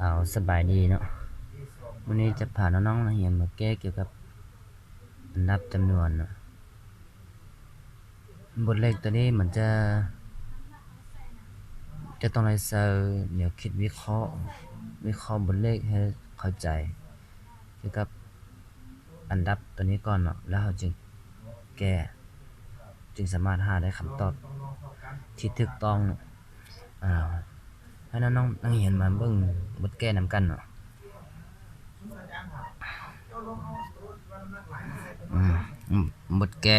ເອົາ ສະບາຍດີເນາະ, ມື້ນີ້ຈະພານ້ອງໆນັກຮຽນມາແກ້ກ່ຽວກັບອັນດັບຈຳນວນເນາະ. ບົດເລກຕົວນີ້ມັນຈະ ຈະຕ້ອງໄດ້ໃຊ້ແນວຄິດວິເຄາະ, ວິເຄາະບົດເລກໃຫ້ເຂົ້າໃຈກ່ຽວກັບອັນດັບຕົວນີ້ກ່ອນເນາະ, ແລ້ວເຮົາຈຶ່ງແກ້ ຈຶ່ງສາມາດຫາໄດ້ຄຳຕອບທີ່ຖືກຕ້ອງເນາະ. ອາ ໃຫ້ນ້ອງໆນັກຮຽນມາເບິ່ງບົດແກ້ນຳກັນເນາະ. ອືມ ບົດແກ້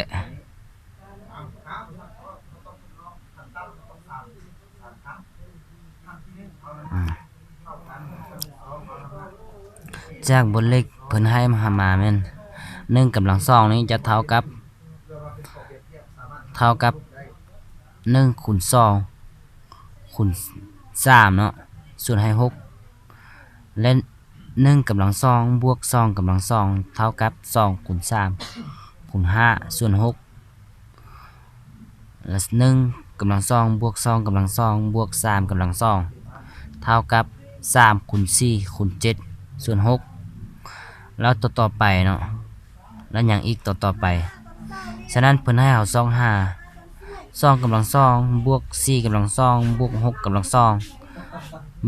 ອືມ ຈາກບົດເລກເພິ່ນໃຫ້ມາແມ່ນ ໜຶ່ງກຳລັງສອງນີ້ຈະເທົ່າກັບ ເທົ່າກັບໜຶ່ງຄູນສອງຄູນສາມເນາະ ສ່ວນໃຫ້ຫົກ ແລະ ໜຶ່ງກຳລັງສອງບວກສອງກຳລັງສອງເທົ່າກັບສອງຄູນສາມຄູນຫ້າສ່ວນຫົກ ແລະ ໜຶ່ງກຳລັງສອງບວກສອງກຳລັງສອງບວກສາມກຳລັງສອງເທົ່າກັບສາມຄູນສີ່ຄູນເຈັດສ່ວນຫົກ ແລ້ວຕໍ່ໆໄປເນາະ. ແລ້ວຫຍັງອີກຕໍ່ໆໄປ. ສະນັ້ນເພິ່ນໃຫ້ເຮົາຊອກຫາ ສອງກຳລັງສອງບວກສີ່ກຳລັງສອງບວກຫົກກຳລັງສອງ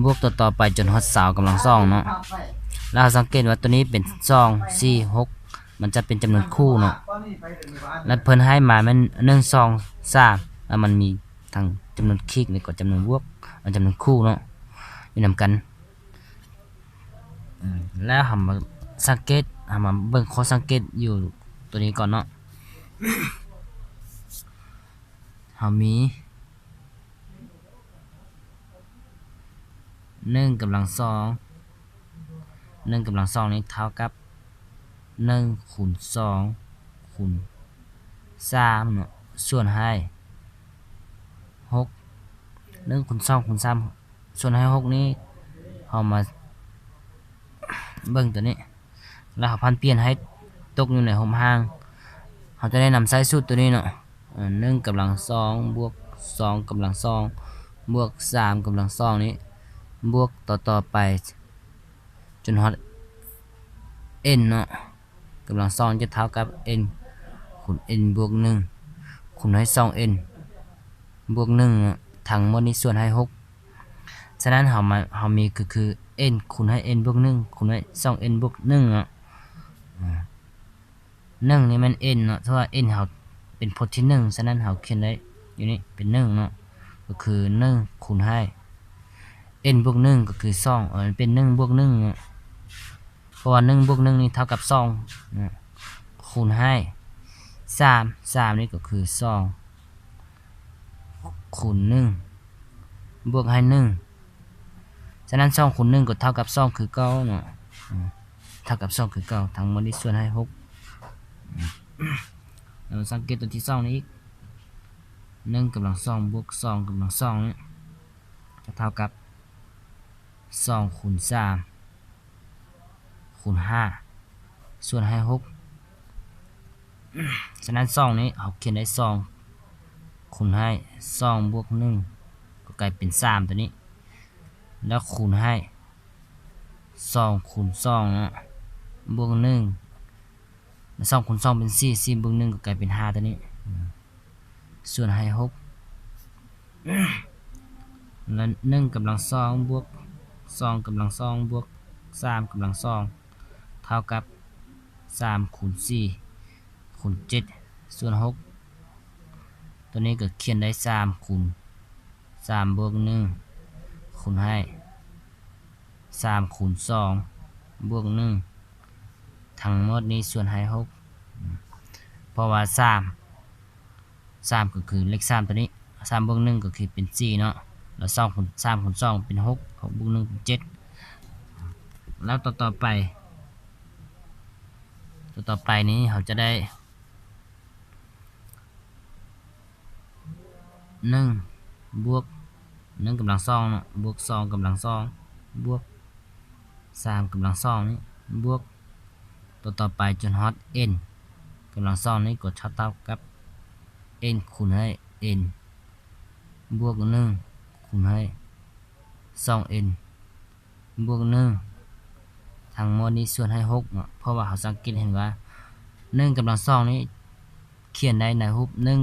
ບວກຕໍ່ໆໄປຈົນຮອດຊາວກຳລັງສອງເນາະ. ແລ້ວເຮົາສັງເກດວ່າຕົວນີ້ເປັນສອງ ສີ່ ຫົກ ມັນຈະເປັນຈຳນວນຄູ່ເນາະ. ແລ້ວເພິ່ນໃຫ້ມາແມ່ນໜຶ່ງ ສອງ ສາມ ແລ້ວມັນມີທັງຈຳນວນຄີກ ແລ້ວກໍຈຳນວນບວກ ເອົາ ຈຳນວນຄູ່ເນາະ ຢູ່ນຳກັນ. ອືມ ແລ້ວເຮົາມາສັງເກດ ເຮົາມາເບິ່ງຂໍ້ສັງເກດຢູ່ຕົວນີ້ກ່ອນເນາະ. ເຮົາມີໜຶ່ງກຳລັງສອງ ໜຶ່ງກຳລັງສອງນີ້ເທົ່າກັບໜຶ່ງຄູນສອງຄູນສາມເນາະ ສ່ວນໃຫ້ຫົກ ໜຶ່ງຄູນສອງຄູນສາມ ສ່ວນໃຫ້ຫົກນີ້ ເຮົາມາເບິ່ງຕົວນີ້ ແລ້ວເຮົາຜັນປ່ຽນໃຫ້ຕົກຢູ່ໃນຮູບຮ່າງ ເຮົາຈະໄດ້ນຳໃຊ້ສູດຕົວນີ້ເນາະ ເອີ ໜຶ່ງກຳລັງສອງບວກສອງກຳລັງສອງບວກສາມກຳລັງສອງນີ້ ບວກຕໍ່ໆໄປຈົນຮອດ n ເນາະ. ກຳລັງສອງຈະເທົ່າກັບ n ຄູນ n ບວກໜຶ່ງ ຄູນໃຫ້ສອງ n ບວກໜຶ່ງເນາະ ທັງໝົດນີ້ສ່ວນໃຫ້ຫົກ. ສະນັ້ນເຮົາມາ ເຮົາມີກໍຄື n ຄູນໃຫ້ n ບວກໜຶ່ງ ຄູນໃຫ້ສອງ n ບວກໜຶ່ງເນາະ. ອາ ໜຶ່ງນີ້ແມ່ນ n ເນາະ ເພາະວ່າ n ເຮົາເປັນພົດທີໜຶ່ງ ສະນັ້ນເຮົາຂຽນໄດ້ຢູ່ນີ້ເປັນໜຶ່ງເນາະ ກໍຄືໜຶ່ງຄູນໃຫ້ n ບວກໜຶ່ງກໍຄືສອງ ເອີ ເປັນໜຶ່ງບວກໜຶ່ງເນາະ ເພາະວ່າໜຶ່ງບວກໜຶ່ງນີ້ເທົ່າກັບສອງເນາະ ຄູນໃຫ້ສາມ ສາມນີ້ກໍຄືສອງຄູນໜຶ່ງ ບວກໃຫ້ໜຶ່ງ. ສະນັ້ນ ສອງຄູນໜຶ່ງກໍເທົ່າກັບສອງຄືເກົ່າເນາະ ເທົ່າກັບສອງຄືເກົ່າ ທັງໝົດນີ້ສ່ວນໃຫ້ຫົກ. ແລ້ວສັງເກດຕົວທີສອງນີ້ອີກ ໜຶ່ງກຳລັງສອງບວກສອງກຳລັງສອງນີ້ ຈະເທົ່າກັບສອງຄູນສາມຄູນຫ້າ ສ່ວນໃຫ້ຫົກ. ສະນັ້ນ ສອງນີ້ເຮົາຂຽນໄດ້ສອງຄູນໃຫ້ສອງບວກໜຶ່ງ ກໍກາຍເປັນສາມຕົວນີ້ ແລ້ວຄູນໃຫ້ສອງຄູນສອງເນາະ ບວກໜຶ່ງ ແລ້ວສອງຄູນສອງເປັນສີ່ ສີ່ບວກໜຶ່ງກໍກາຍເປັນຫ້າຕົວນີ້ ສ່ວນໃຫ້ຫົກ ແລ້ວໜຶ່ງກຳລັງສອງບວກສອງກຳລັງສອງບວກສາມກຳລັງສອງ ເທົ່າກັບສາມຄູນສີ່ຄູນເຈັດ ສ່ວນຫົກ. ຕົວນີ້ກໍຂຽນໄດ້ສາມຄູນ ສາມບວກໜຶ່ງ ຄູນໃຫ້ສາມຄູນສອງບວກໜຶ່ງ ທັງໝົດນີ້ສ່ວນໃຫ້ຫົກ ເພາະວ່າສາມ ສາມກໍຄືເລກສາມຕົວນີ້ ສາມບວກໜຶ່ງກໍຄືເປັນສີ່ເນາະ ແລ້ວສອງຄູນ ສາມຄູນສອງເປັນຫົກ ຫົກບວກໜຶ່ງເປັນເຈັດ. ແລ້ວຕໍ່ໆໄປ ຕໍ່ໆໄປນີ້ເຮົາຈະໄດ້ ໜຶ່ງບວກໜຶ່ງກຳລັງສອງເນາະ ບວກສອງກຳລັງສອງ ບວກສາມກຳລັງສອງນີ້ ບວກຕໍ່ໆໄປຈົນຮອດ n ກຳລັງສອງນີ້ກໍເທົ່າກັບ n ຄູນໃຫ້ n ບວກໜຶ່ງຄູນໃຫ້ສອງ n ບວກໜຶ່ງ ທັງໝົດນີ້ສ່ວນໃຫ້ຫົກເນາະ. ເພາະວ່າເຮົາສັງເກດເຫັນວ່າ ໜຶ່ງກຳລັງສອງນີ້ ຂຽນໄດ້ໃນຮູບໜຶ່ງ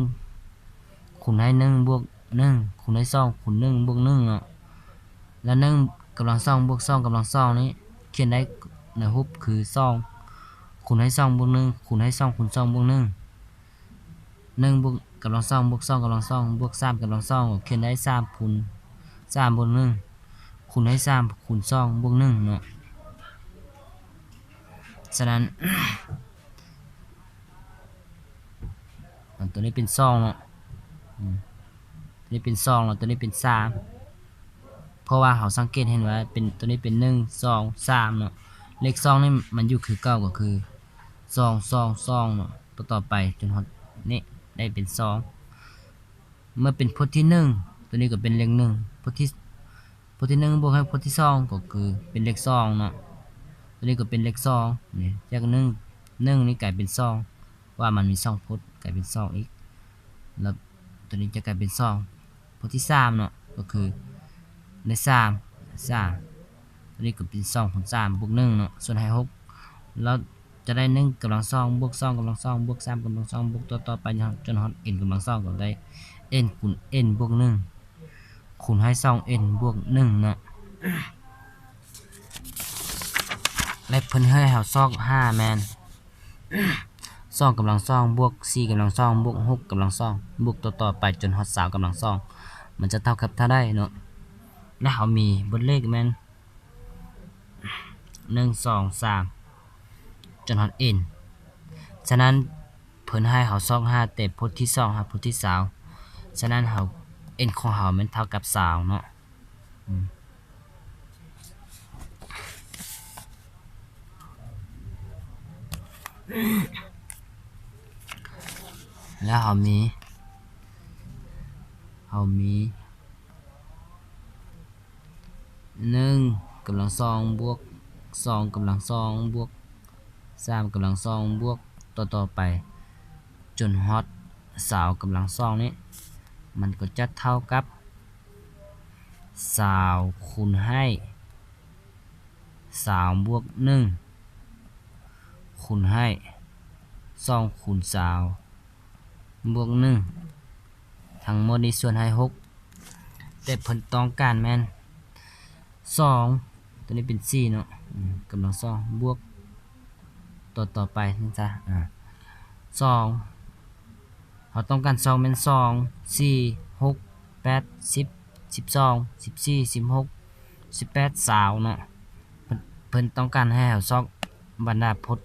ຄູນໃຫ້ໜຶ່ງບວກໜຶ່ງຄູນໃຫ້ສອງຄູນໜຶ່ງບວກໜຶ່ງເນາະ. ແລ້ວໜຶ່ງກຳລັງສອງບວກສອງກຳລັງສອງນີ້ ຂຽນໄດ້ໃນຮູບຄືສອງຄູນໃຫ້ສອງບວກໜຶ່ງຄູນໃຫ້ສອງຄູນສອງບວກໜຶ່ງ ໜຶ່ງບວກ ກຳລັງສອງບວກສອງກຳລັງສອງບວກສາມກຳລັງສອງ ກໍຂຽນໄດ້ສາມຄູນສາມບວກໜຶ່ງຄູນໃຫ້ສາມຄູນສອງບວກໜຶ່ງເນາະ. ສະນັ້ນ ອັນຕົວນີ້ເປັນສອງເນາະ ອືມ ຕົວນີ້ເປັນສອງ ແລ້ວຕົວນີ້ເປັນສາມ ເພາະວ່າເຮົາສັງເກດເຫັນວ່າເປັນ ຕົວນີ້ເປັນໜຶ່ງ ສອງ ສາມເນາະ. ເລກສອງນີ້ມັນຢູ່ຄືເກົ່າ ກໍຄື ສອງ ສອງ ສອງເນາະ ຕໍ່ໆໄປຈົນຮອດນີ້ໄດ້ເປັນສອງ. ເມື່ອເປັນພົດທີໜຶ່ງ ຕົວນີ້ກໍເປັນເລກໜຶ່ງ ພົດທີ ພົດທີໜຶ່ງບວກໃຫ້ພົດທີສອງ ກໍຄືເປັນເລກສອງເນາະ ຕົວນີ້ກໍເປັນເລກສອງ ນີ້ຈາກໜຶ່ງ ໜຶ່ງນີ້ກາຍເປັນສອງ ເພາະວ່າມັນມີສອງພົດ ກາຍເປັນສອງອີກ ແລ້ວຕົວນີ້ຈະກາຍເປັນສອງ ພົດທີສາມເນາະ ກໍຄືໄດ້ສາມ ສາມ ຕົວນີ້ກໍເປັນສອງຄູນສາມບວກໜຶ່ງເນາະ ສ່ວນໃຫ້ຫົກ ແລ້ວຈະໄດ້ໜຶ່ງກຳລັງສອງບວກສອງກຳລັງສອງບວກສາມກຳລັງສອງບວກຕໍ່ໆໄປຈົນຮອດ n ກຳລັງສອງ ກໍໄດ້ n ຄູນ n ບວກໜຶ່ງຄູນໃຫ້ສອງ n ບວກໜຶ່ງເນາະ. ແລະເພິ່ນໃຫ້ເຮົາຊອກຫາແມ່ນ ສອງກຳລັງສອງບວກສີ່ກຳລັງສອງບວກຫົກກຳລັງສອງບວກຕໍ່ໆໄປຈົນຮອດຊາວກຳລັງສອງ ມັນຈະເທົ່າກັບເທົ່າໃດເນາະ. ແລະເຮົາມີບົດເລກແມ່ນ ໜຶ່ງ ສອງ ສາມ ຈົນຮອດ n. ສະນັ້ນເພິ່ນໃຫ້ເຮົາຊອກຫາແຕ່ພົດທີສອງຫາພົດທີຊາວ ສະນັ້ນເຮົາ n ຂອງເຮົາແມ່ນເທົ່າກັບຊາວເນາະ. ອືມ ແລ້ວເຮົາມີ ເຮົາມີ ໜຶ່ງກຳລັງສອງບວກສອງກຳລັງສອງບວກສາມກຳລັງສອງບວກຕໍ່ໆໄປ ຈົນຮອດຊາວກຳລັງສອງນີ້ ມັນກໍຈະເທົ່າກັບ ຊາວຄູນໃຫ້ຊາວບວກໜຶ່ງຄູນໃຫ້ສອງຄູນຊາວບວກໜຶ່ງ ທັງໝົດນີ້ສ່ວນໃຫ້ຫົກ ແຕ່ເພິ່ນຕ້ອງການແມ່ນສອງ ຕົວນີ້ເປັນສີ່ເນາະ ອືມ ກຳລັງສອງບວກ ຕໍ່ໆໄປຊັ້ນຊະ ອາ ສອງ ເຮົາຕ້ອງການສອງແມ່ນສອງ ສີ່ ຫົກ ແປດ ສິບ ສິບສອງ ສິບສີ່ ສິບຫົກ ສິບແປດ ຊາວເນາະ. ເພິ່ນ ເພິ່ນຕ້ອງການໃຫ້ເຮົາຊອກບັນດາພົດ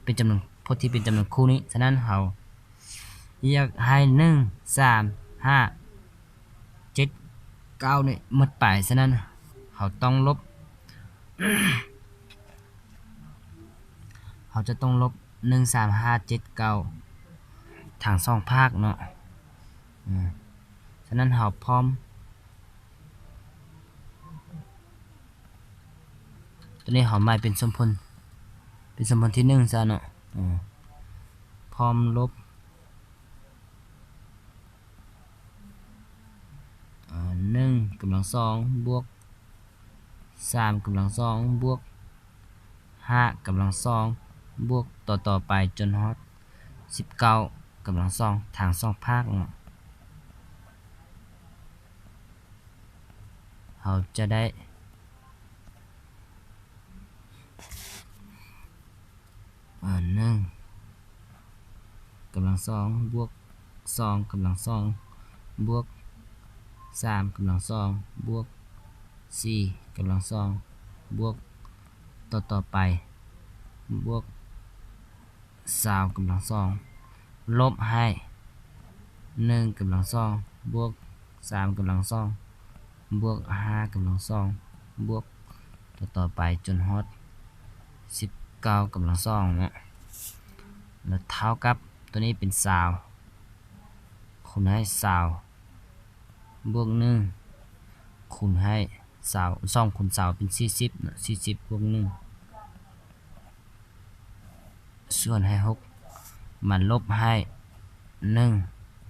ເປັນຈຳນວນ ພົດທີ່ເປັນຈຳນວນຄູ່ນີ້. ສະນັ້ນເຮົາ ແຍກໃຫ້ໜຶ່ງ ສາມ ຫ້າ ເຈັດ ເກົ້ານີ້ໝົດໄປ. ສະນັ້ນເຮົາຕ້ອງລົບ ເຮົາຈະຕ້ອງລົບໜຶ່ງ ສາມ ຫ້າ ເຈັດ ເກົ້າ ທັງສອງພາກເນາະ. ອາ ສະນັ້ນເຮົາພ້ອມ ຕົວນີ້ເຮົາໝາຍເປັນສົມຜົນ ເປັນສົມຜົນທີໜຶ່ງຊະເນາະ. ອາ ພ້ອມລົບ ອາ ໜຶ່ງກຳລັງສອງ ບວກ ສາມກຳລັງສອງ ບວກ ຫ້າກຳລັງສອງ ບວກ ຕໍ່ໆໄປຈົນຮອດ ສິບເກົ້າກຳລັງສອງ ທັງສອງພາກເນາະ. ເຮົາຈະໄດ້ ອາ ໜຶ່ງກຳລັງສອງ ບວກ ສອງກຳລັງສອງ ບວກ ສາມກຳລັງສອງ ບວກ ສີ່ກຳລັງສອງ ບວກ ຕໍ່ໆໄປ ບວກ ຊາວກຳລັງສອງ ລົບໃຫ້ ໜຶ່ງກຳລັງສອງ ບວກ ສາມກຳລັງສອງ ບວກ ຫ້າກຳລັງສອງ ບວກ ຕໍ່ໆໄປຈົນຮອດ ສິບເກົ້າກຳລັງສອງເນາະ ແລ້ວເທົ່າກັບ ຕົວນີ້ເປັນຊາວ ຄູນໃຫ້ຊາວ ບວກໜຶ່ງ ຄູນໃຫ້ຊາວ ສອງຄູນຊາວເປັນສີ່ສິບເນາະ ສີ່ສິບບວກໜຶ່ງ ສ່ວນໃຫ້ຫົກ ມາລົບໃຫ້ໜຶ່ງ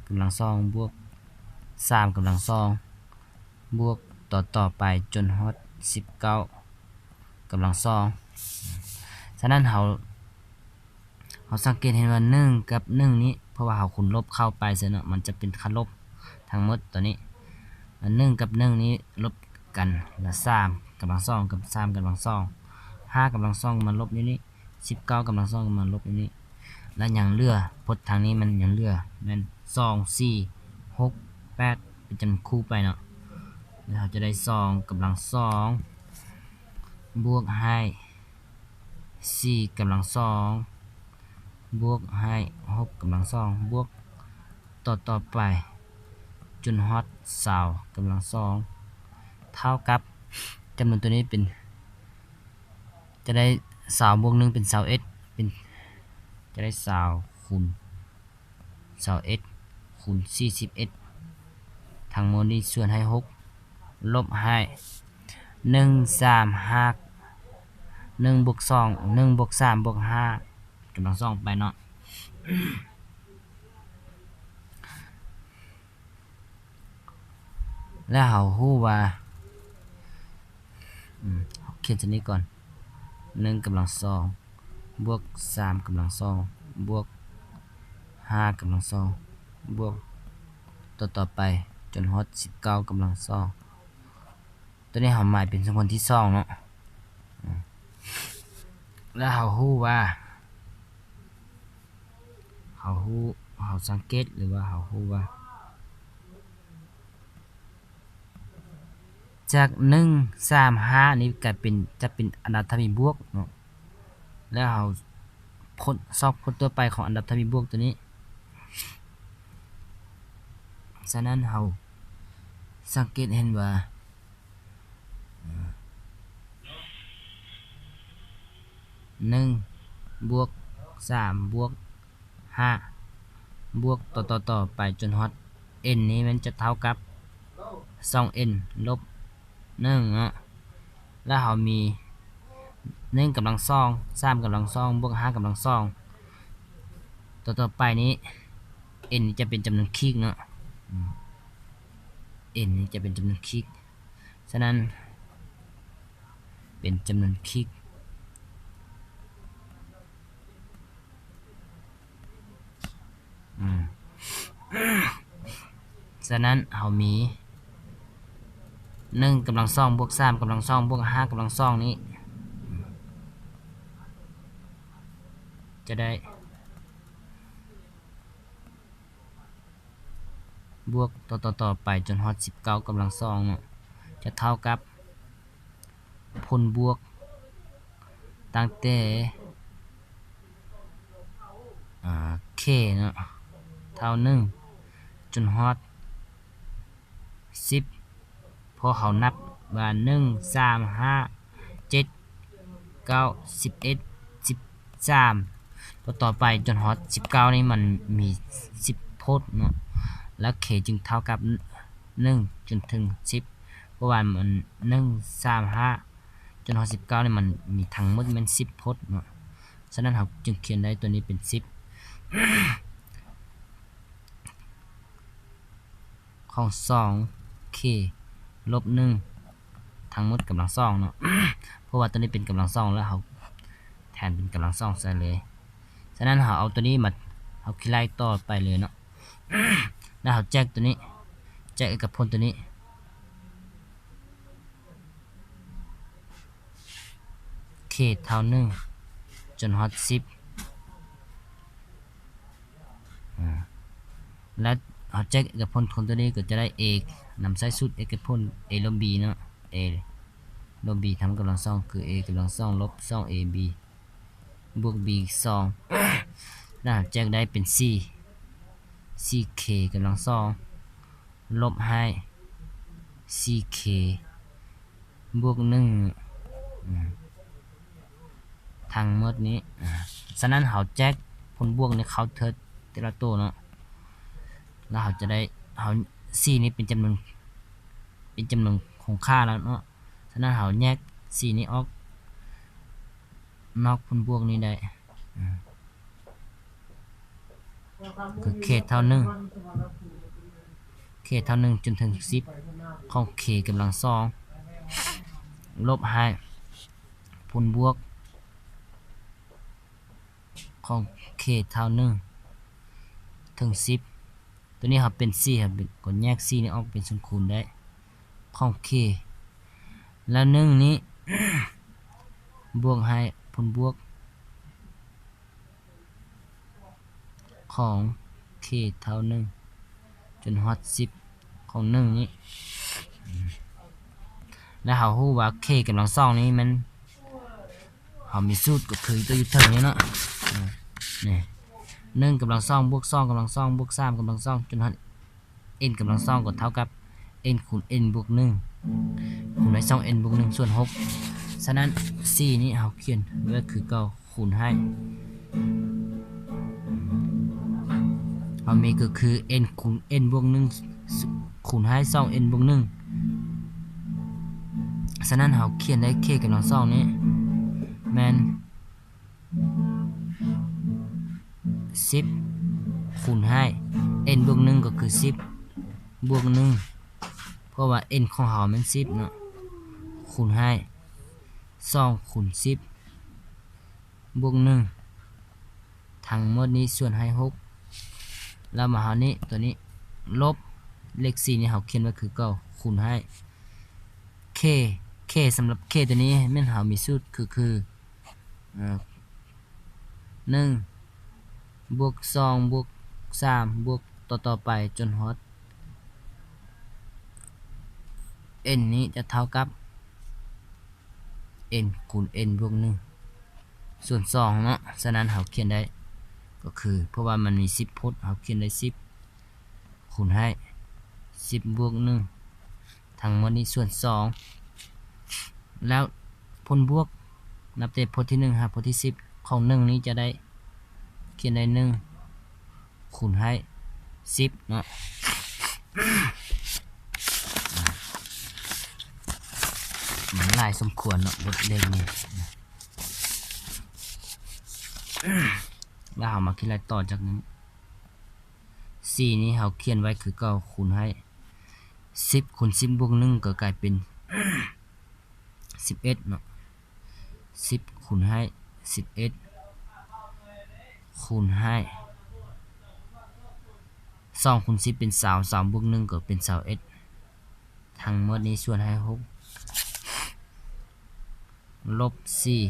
ກຳລັງສອງ ບວກສາມກຳລັງສອງ ບວກ ຕໍ່ໆໄປຈົນຮອດສິບເກົ້າ ກຳລັງສອງ. ສະນັ້ນເຮົາ ເຮົາສັງເກດເຫັນວ່າໜຶ່ງກັບໜຶ່ງນີ້ ເພາະວ່າເຮົາຄູນລົບເຂົ້າໄປຊັ້ນເນາະ ມັນຈະເປັນຄ່າລົບທັງໝົດຕົວນີ້. ໜຶ່ງກັບໜຶ່ງນີ້ລົບກັນ ແລ້ວສາມກຳລັງສອງກັບສາມກຳລັງສອງ ຫ້າກຳລັງສອງມາລົບຢູ່ນີ້ ສິບເກົ້າກຳລັງສອງມາລົບຢູ່ນີ້ ແລ້ວຍັງເຫຼືອ ພົດທາງນີ້ມັນຍັງເຫຼືອແມ່ນສອງ ສີ່ ຫົກ ແປດ ເປັນຈຳນວນຄູ່ໄປເນາະ. ແລ້ວເຮົາຈະໄດ້ສອງກຳລັງສອງ ບວກໃຫ້ສີ່ກຳລັງສອງ ບວກໃຫ້ຫົກກຳລັງສອງ ບວກຕໍ່ໆໄປຈົນຮອດຊາວກຳລັງສອງ ເທົ່າກັບຈຳນວນຕົວນີ້ເປັນ ຈະໄດ້ຊາວບວກໜຶ່ງເປັນຊາວເອັດ ເປັນ ຈະໄດ້ຊາວຄູນຊາວເອັດຄູນສີ່ສິບເອັດ ທັງໝົດນີ້ສ່ວນໃຫ້ຫົກ ລົບໃຫ້ໜຶ່ງ ສາມ ຫ້າ ໜຶ່ງບວກສອງ ໜຶ່ງບວກສາມບວກຫ້າກຳລັງສອງໄປເນາະ. ແລ້ວເຮົາຮູ້ວ່າ ອືມ ເຮົາຂຽນຊະນີ້ກ່ອນ ໜຶ່ງກຳລັງສອງ ບວກສາມກຳລັງສອງ ບວກຫ້າກຳລັງສອງ ບວກຕໍ່ໆໄປຈົນຮອດສິບເກົ້າກຳລັງສອງ. ຕົວນີ້ເຮົາໝາຍເປັນສົມຜົນທີສອງເນາະ. ອືມ ແລ້ວເຮົາຮູ້ວ່າ ເຮົາຮູ້ ເຮົາສັງເກດ ຫຼືວ່າເຮົາຮູ້ວ່າ ຈາກໜຶ່ງ ສາມ ຫ້ານີ້ກາຍເປັນ ຈະເປັນອັນດັບທຳມິບວກເນາະ ແລ້ວເຮົາພົດ ຊອກພົດທົ່ວໄປຂອງອັນດັບທຳມິບວກຕົວນີ້. ສະນັ້ນເຮົາສັງເກດເຫັນວ່າ ໜຶ່ງ ບວກ ສາມ ບວກ ຫ້າ ບວກຕໍ່ໆໄປຈົນຮອດ n ນີ້ມັນຈະເທົ່າກັບສອງ n ລົບໜຶ່ງເນາະ. ແລ້ວເຮົາມີໜຶ່ງກຳລັງສອງ ສາມກຳລັງສອງ ບວກຫ້າກຳລັງສອງ ຕໍ່ໆໄປນີ້ n ນີ້ຈະເປັນຈຳນວນຂີກເນາະ. ອືມ n ນີ້ຈະເປັນຈຳນວນຂີກ. ສະນັ້ນ ເປັນຈຳນວນຂີກ. ອືມ ສະນັ້ນເຮົາມີໜຶ່ງກຳລັງສອງ ບວກສາມກຳລັງສອງ ບວກຫ້າກຳລັງສອງນີ້ ຈະໄດ້ ບວກຕໍ່ໆໄປຈົນຮອດສິບເກົ້າກຳລັງສອງເນາະ ຈະເທົ່າກັບຜົນບວກຕັ້ງແຕ່ ອາ k ເນາະ ເທົ່າໜຶ່ງຈົນຮອດສິບ ເພາະເຮົານັບວ່າ ໜຶ່ງ ສາມ ຫ້າ ເຈັດ ເກົ້າ ສິບເອັດ ສິບສາມ ຕໍ່ໆໄປຈົນຮອດສິບເກົ້ານີ້ມັນມີສິບໂພດເນາະ ແລ້ວ k ຈຶ່ງເທົ່າກັບໜຶ່ງຈົນເຖິງສິບ ເພາະວ່າມັນ ໜຶ່ງ ສາມ ຫ້າ ຈົນຮອດສິບເກົ້ານີ້ມັນມີທັງໝົດແມ່ນສິບໂພດເນາະ. ສະນັ້ນເຮົາຈຶ່ງຂຽນໄດ້ຕົວນີ້ເປັນສິບ ຂອງສອງ k ລົບໜຶ່ງ ທັງໝົດກຳລັງສອງເນາະ ເພາະວ່າຕົວນີ້ເປັນກຳລັງສອງ ແລ້ວເຮົາແທນເປັນກຳລັງສອງໃສ່ເລີຍ. ສະນັ້ນເຮົາເອົາຕົວນີ້ມາ ເຮົາຄິດໄລ່ຕໍ່ໄປເລີຍເນາະ ແລ້ວເຮົາແຈກຕົວນີ້ ແຈກເອກະພົນຕົວນີ້ k ເທົ່າໜຶ່ງຈົນຮອດສິບ ອາ ແລ້ວເຮົາແຈກເອກະພົນຂອງຕົວນີ້ກໍຈະໄດ້ a ນຳໃຊ້ສູດເອກະພົນ a ລົບ b ເນາະ a ລົບ b ທຳກຳລັງສອງຄື a ກຳລັງສອງລົບສອງ ab ບວກ b ສອງ ແລ້ວເຮົາແຈກໄດ້ເປັນສີ່ ສີ່ k ກຳລັງສອງ ລົບໃຫ້ສີ່ k ບວກໜຶ່ງ ອືມ ທັງໝົດນີ້ ອາ ສະນັ້ນເຮົາແຈກຜົນບວກນີ້ເຂົ້າເທິດແຕ່ລະໂຕເນາະ ແລ້ວເຮົາຈະໄດ້ ເຮົາ ສີ່ນີ້ເປັນຈຳນວນ ເປັນຈຳນວນຄົງຄ່າແລ້ວເນາະ ສະນັ້ນເຮົາແຍກສີ່ນີ້ອອກນອກຜົນບວກນີ້ໄດ້ ອາ ຄື k ເທົ່າໜຶ່ງ k ເທົ່າໜຶ່ງຈົນເຖິງສິບ ຂອງ k ກຳລັງສອງ ລົບໃຫ້ ຜົນບວກຂອງ k ເທົ່າໜຶ່ງເຖິງສິບ ຕົວນີ້ເຮົາເປັນສີ່ ເຮົາເປັນ ກໍແຍກສີ່ນີ້ອອກເປັນສ່ວນຄູນໄດ້ ຂອງ k ແລ້ວໜຶ່ງນີ້ ບວກໃຫ້ຜົນບວກຂອງ k ເທົ່າໜຶ່ງ ຈົນຮອດສິບຂອງໜຶ່ງນີ້ ແລ້ວເຮົາຮູ້ວ່າ k ກຳລັງສອງນີ້ແມ່ນ ເຮົາມີສູດກໍຄືຕົວຢູ່ເທິງນີ້ເນາະ ນີ້ ໜຶ່ງກຳລັງສອງ ບວກສອງກຳລັງສອງ ບວກສາມກຳລັງສອງ ຈົນຮອດ n ກຳລັງສອງກໍເທົ່າກັບ n ຄູນ n ບວກໜຶ່ງ ຄູນໃຫ້ສອງ n ບວກໜຶ່ງ ສ່ວນຫົກ ສະນັ້ນ ສີ່ນີ້ເຮົາຂຽນໄວ້ຄືເກົ່າ ຄູນໃຫ້ ເຮົາມີກໍຄື n ຄູນ n ບວກໜຶ່ງ ຄູນໃຫ້ສອງ n ບວກໜຶ່ງ ສະນັ້ນເຮົາຂຽນໄດ້ k ກຳລັງສອງນີ້ແມ່ນ ສິບ ຄູນໃຫ້ n ບວກໜຶ່ງກໍຄືສິບ ບວກໜຶ່ງ ເພາະວ່າ n ຂອງເຮົາແມ່ນສິບເນາະ ຄູນໃຫ້ສອງຄູນສິບ ບວກໜຶ່ງ ທັງໝົດນີ້ສ່ວນໃຫ້ຫົກ ແລ້ວມາເຮົານີ້ ຕົວນີ້ ລົບ ເລກສີ່ນີ້ເຮົາຂຽນໄວ້ຄືເກົ່າ ຄູນໃຫ້ k k ສຳລັບ k ຕົວນີ້ແມ່ນເຮົາມີສູດຄື ຄື ເອີ ໜຶ່ງ ບວກສອງ ບວກສາມ ບວກຕໍ່ໆໄປຈົນຮອດ n ນີ້ຈະເທົ່າກັບ n ຄູນ n ບວກໜຶ່ງ ສ່ວນສອງເນາະ ສະນັ້ນເຮົາຂຽນໄດ້ກໍຄື ເພາະວ່າມັນມີສິບພົດ ເຮົາຂຽນໄດ້ສິບ ຄູນໃຫ້ສິບບວກໜຶ່ງ ທັງໝົດນີ້ສ່ວນສອງ ແລ້ວຜົນບວກ ນັບແຕ່ພົດທີໜຶ່ງຫາພົດທີສິບຂອງໜຶ່ງນີ້ຈະໄດ້ ຂຽນໄດ້ໜຶ່ງ ຄູນໃຫ້ສິບເນາະ ມັນຫຼາຍສົມຄວນເນາະ ບົດເລກນີ້ ແລ້ວເຮົາມາຄິດໄລ່ຕໍ່ຈາກນີ້ ສີ່ນີ້ເຮົາຂຽນໄວ້ຄືເກົ່າ ຄູນໃຫ້ສິບຄູນສິບບວກໜຶ່ງກໍກາຍເປັນສິບເອັດເນາະ ສິບຄູນໃຫ້ສິບເອັດ ຄູນໃຫ້ສອງຄູນສິບເປັນຊາວ ຊາວບວກໜຶ່ງກໍເປັນຊາວເອັດ ທັງໝົດນີ້ສ່ວນໃຫ້ຫົກ ລົບສີ່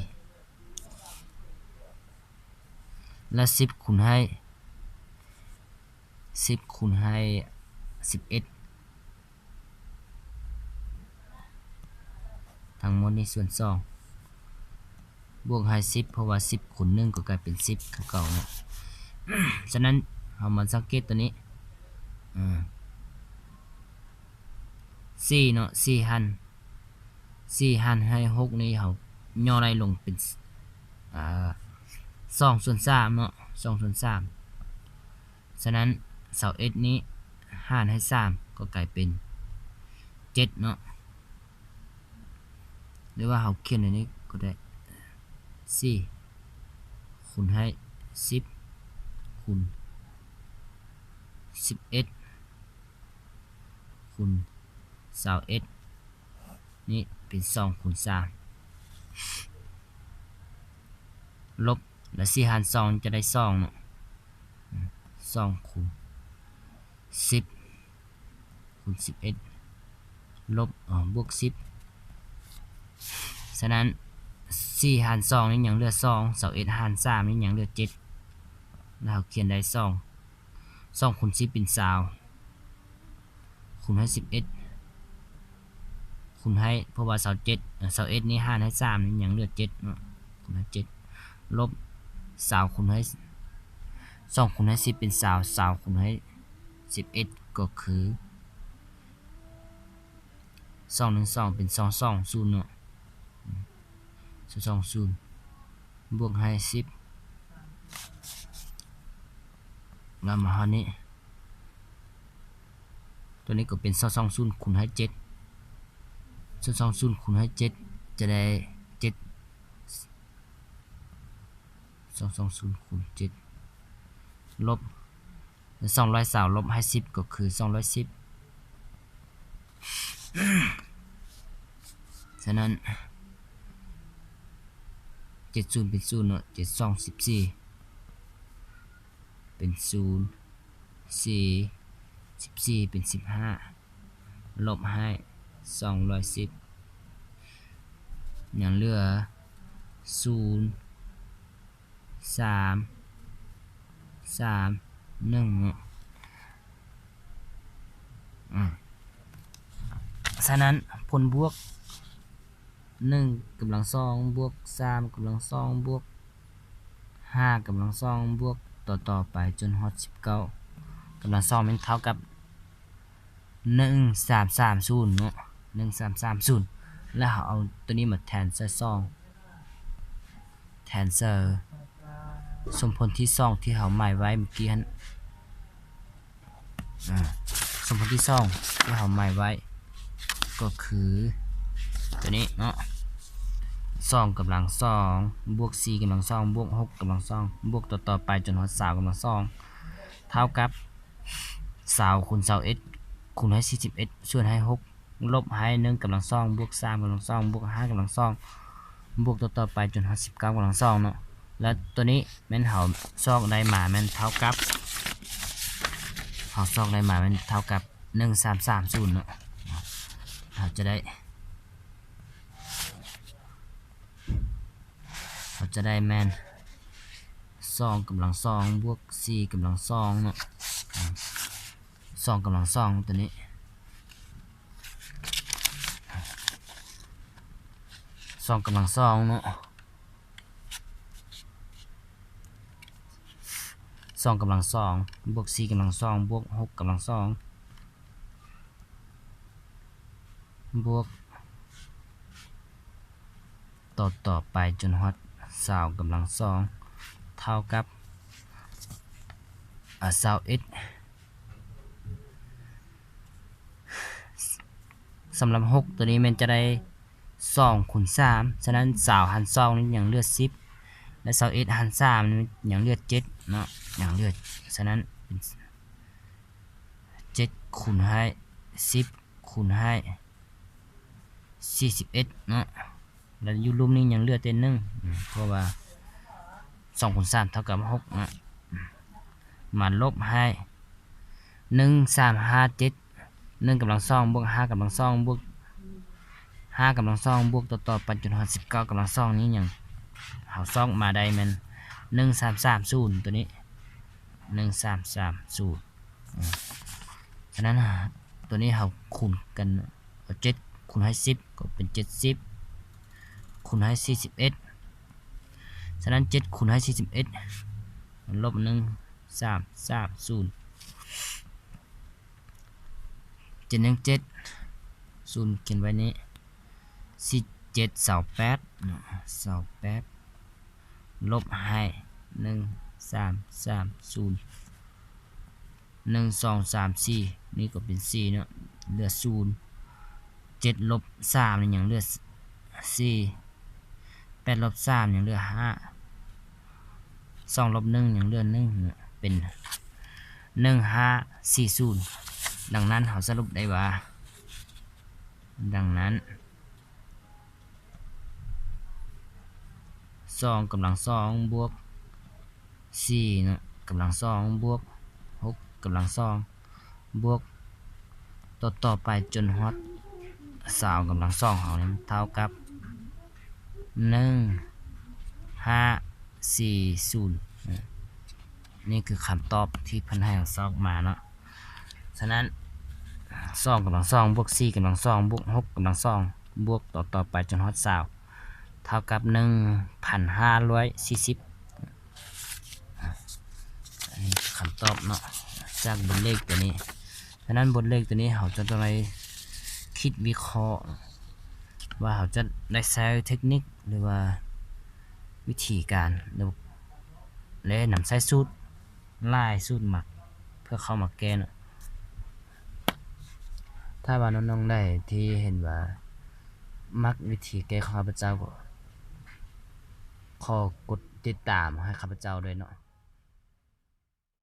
ແລະ ສິບຄູນໃຫ້ ສິບຄູນໃຫ້ສິບເອັດ ທັງໝົດນີ້ສ່ວນສອງ ບວກໃຫ້ສິບ ເພາະວ່າສິບຄູນໜຶ່ງກໍກາຍເປັນສິບຄືເກົ່າເນາະ ສະນັ້ນເຮົາມາສັງເກດຕົວນີ້ ເອີ ສີ່ເນາະ ສີ່ຫານ ສີ່ຫານໃຫ້ຫົກນີ້ເຮົາຫຍໍ້ໄລ່ລົງເປັນ ເອີ ສອງສ່ວນສາມເນາະ ສອງສ່ວນສາມ ສະນັ້ນຊາວເອັດນີ້ຫານໃຫ້ສາມກໍກາຍເປັນເຈັດເນາະ ຫຼືວ່າເຮົາຂຽນໃນນີ້ກໍໄດ້ ສີ່ຄູນໃຫ້ສິບຄູນສິບເອັດຄູນຊາວເອັດ ນີ້ເປັນສອງຄູນສາມ ລົບ ແລະ ສີ່ຫານສອງຈະໄດ້ສອງເນາະ ສອງຄູນສິບຄູນສິບເອັດ ລົບ ເອີ ບວກສິບ ສະນັ້ນ ສີ່ຫານສອງນີ້ຍັງເຫຼືອສອງ ຊາວເອັດຫານສາມນີ້ຍັງເຫຼືອເຈັດ ແລ້ວເຮົາຂຽນໄດ້ສອງ ສອງຄູນສິບເປັນຊາວ ຄູນໃຫ້ສິບເອັດ ຄູນໃຫ້ ເພາະວ່າຊາວເຈັດ ເອີ ຊາວເອັດນີ້ຫານໃຫ້ສາມນີ້ຍັງເຫຼືອເຈັດເນາະ ຄູນໃຫ້ເຈັດ ລົບ ຊາວຄູນໃຫ້ ສອງຄູນໃຫ້ສິບເປັນຊາວ ຊາວຄູນໃຫ້ສິບເອັດກໍຄື ສອງໜຶ່ງສອງເປັນສອງສອງສູນເນາະ ສອງສອງສູນ ບວກໃຫ້ສິບ ແລ້ວມາເຮົານີ້ ຕົວນີ້ກໍເປັນສອງສອງສູນຄູນໃຫ້ເຈັດ ສອງສອງສູນຄູນໃຫ້ເຈັດ ຈະໄດ້ເຈັດ ສອງສອງສູນຄູນເຈັດ ລົບ ສອງຮ້ອຍຊາວລົບໃຫ້ສິບກໍຄືສອງຮ້ອຍສິບ ສະນັ້ນ ເຈັດສູນເປັນສູນເນາະ ເຈັດສອງສິບສີ່ ເປັນສູນ ສີ່ ສິບສີ່ເປັນສິບຫ້າ ລົບໃຫ້ສອງຮ້ອຍສິບ ຍັງເຫຼືອສູນ ສາມ ສາມ ໜຶ່ງເນາະ. ອາ ສະນັ້ນ ຜົນບວກ ໜຶ່ງກຳລັງສອງ ບວກສາມກຳລັງສອງ ບວກຫ້າກຳລັງສອງ ບວກຕໍ່ໆໄປຈົນຮອດສິບເກົ້າກຳລັງສອງ ແມ່ນເທົ່າກັບ ໜຶ່ງສາມສາມສູນເນາະ ໜຶ່ງສາມສາມສູນ ແລ້ວເຮົາເອົາໂຕນີ້ມາແທນໃສ່ສອງ ແທນໃສ່ສົມຜົນທີສອງທີ່ເຮົາໝາຍໄວ້ເມື່ອກີ້ຫັ້ນ ອາ ສົມຜົນທີສອງທີ່ເຮົາໝາຍໄວ້ ກໍຄືໂຕນີ້ເນາະ ສອງກຳລັງສອງ ບວກສີ່ກຳລັງສອງ ບວກຫົກກຳລັງສອງ ບວກຕໍ່ໆໄປຈົນຮອດຊາວກຳລັງສອງ ເທົ່າກັບ ຊາວຄູນຊາວເອັດ ຄູນໃຫ້ສີ່ສິບເອັດ ສ່ວນໃຫ້ຫົກ ລົບໃຫ້ໜຶ່ງກຳລັງສອງ ບວກສາມກຳລັງສອງ ບວກຫ້າກຳລັງສອງ ບວກຕໍ່ໆໄປຈົນຮອດສິບເກົ້າກຳລັງສອງເນາະ ແລ້ວໂຕນີ້ແມ່ນເຮົາຊອກໄດ້ມາແມ່ນເທົ່າກັບ ເຮົາຊອກໄດ້ມາແມ່ນເທົ່າກັບ ໜຶ່ງສາມສາມສູນເນາະ ເຮົາຈະໄດ້ ເຮົາຈະໄດ້ແມ່ນ ສອງກຳລັງສອງ ບວກສີ່ກຳລັງສອງເນາະ ສອງກຳລັງສອງ ໂຕນີ້ ສອງກຳລັງສອງເນາະ ສອງກຳລັງສອງ ບວກສີ່ກຳລັງສອງ ບວກຫົກກຳລັງສອງ ບວກຕໍ່ໆໄປຈົນຮອດຊາວກຳລັງສອງ ເທົ່າກັບ ອາ ຊາວເອັດ ສຳລັບຫົກໂຕນີ້ແມ່ນຈະໄດ້ສອງຄູນສາມ ສະນັ້ນຊາວຫານສອງນີ້ຍັງເຫຼືອສິບ ແລະຊາວເອັດຫານສາມນີ້ຍັງເຫຼືອເຈັດເນາະ ຍັງເຫຼືອ ສະນັ້ນເປັນເຈັດຄູນໃຫ້ສິບຄູນໃຫ້ສີ່ສິບເອັດເນາະ ແລ້ວຢູ່ລຸ່ມນີ້ຍັງເຫຼືອແຕ່ໜຶ່ງ ເພາະວ່າສອງຄູນສາມເທົ່າກັບຫົກເນາະ ມາລົບໃຫ້ໜຶ່ງສາມຫ້າເຈັດ ໜຶ່ງກຳລັງສອງ ບວກຫ້າກຳລັງສອງ ບວກຫ້າກຳລັງສອງ ບວກຕໍ່ໆໄປຈົນຮອດສິບເກົ້າກຳລັງສອງນີ້ຍັງ ເຮົາຊອກມາໄດ້ແມ່ນໜຶ່ງສາມສາມສູນ ໂຕນີ້ໜຶ່ງສາມສາມສູນ ອາ ສະນັ້ນ ໂຕນີ້ເຮົາຄູນກັນ ເອົາເຈັດຄູນໃຫ້ສິບ ກໍເປັນເຈັດສິບ ຄູນໃຫ້ສີ່ສິບເອັດ ສະນັ້ນເຈັດຄູນໃຫ້ສີ່ສິບເອັດ ລົບໜຶ່ງສາມສາມສູນ ເຈັດໜຶ່ງເຈັດ ສູນຂຽນໄວ້ນີ້ ສີ່ເຈັດຊາວແປດເນາະ ຊາວແປດ ລົບໃຫ້ໜຶ່ງສາມສາມສູນ ໜຶ່ງສອງສາມສີ່ ນີ້ກໍເປັນສີ່ເນາະ ເຫຼືອສູນ ເຈັດລົບສາມນີ້ຍັງເຫຼືອສີ່ ແປດລົບສາມຍັງເຫຼືອຫ້າ ສອງລົບໜຶ່ງຍັງເຫຼືອໜຶ່ງ ເປັນໜຶ່ງຫ້າສີ່ສູນ ດັ່ງນັ້ນເຮົາສະຫຼຸບໄດ້ວ່າ ດັ່ງນັ້ນ ສອງກຳລັງສອງ ບວກສີ່ເນາະ ກຳລັງສອງ ບວກຫົກກຳລັງສອງ ບວກຕໍ່ໆໄປຈົນຮອດຊາວກຳລັງສອງເຮົານີ້ເທົ່າກັບໜຶ່ງຫ້າສີ່ສູນ ນີ້ຄືຄຳຕອບທີ່ເພິ່ນໃຫ້ເຮົາຊອກມາເນາະ. ສະນັ້ນ ສອງກຳລັງສອງ ບວກສີ່ກຳລັງສອງ ບວກຫົກກຳລັງສອງ ບວກຕໍ່ໆໄປຈົນຮອດຊາວ ເທົ່າກັບໜຶ່ງພັນຫ້າຮ້ອຍສີ່ສິບ. ອັນນີ້ຄືຄຳຕອບເນາະ ຈາກບົດເລກຕົວນີ້. ສະນັ້ນບົດເລກຕົວນີ້ເຮົາຈະຕ້ອງໄດ້ຄິດວິເຄາະວ່າເຮົາຈະໄດ້ໃຊ້ເທັກນິກ ຫຼືວ່າວິທີການ ຫຼື ແລະ ນຳໃຊ້ສູດຫຼາຍສູດມາ ເພື່ອເຂົ້າມາແກ້ເນາະ. ຖ້າວ່ານ້ອງໆໃດທີ່ເຫັນວ່າມັກວິທີແກ້ຂອງຂ້າພະເຈົ້າ ກໍຂໍກົດຕິດຕາມໃຫ້ຂ້າພະເຈົ້າດ້ວຍເນາະ.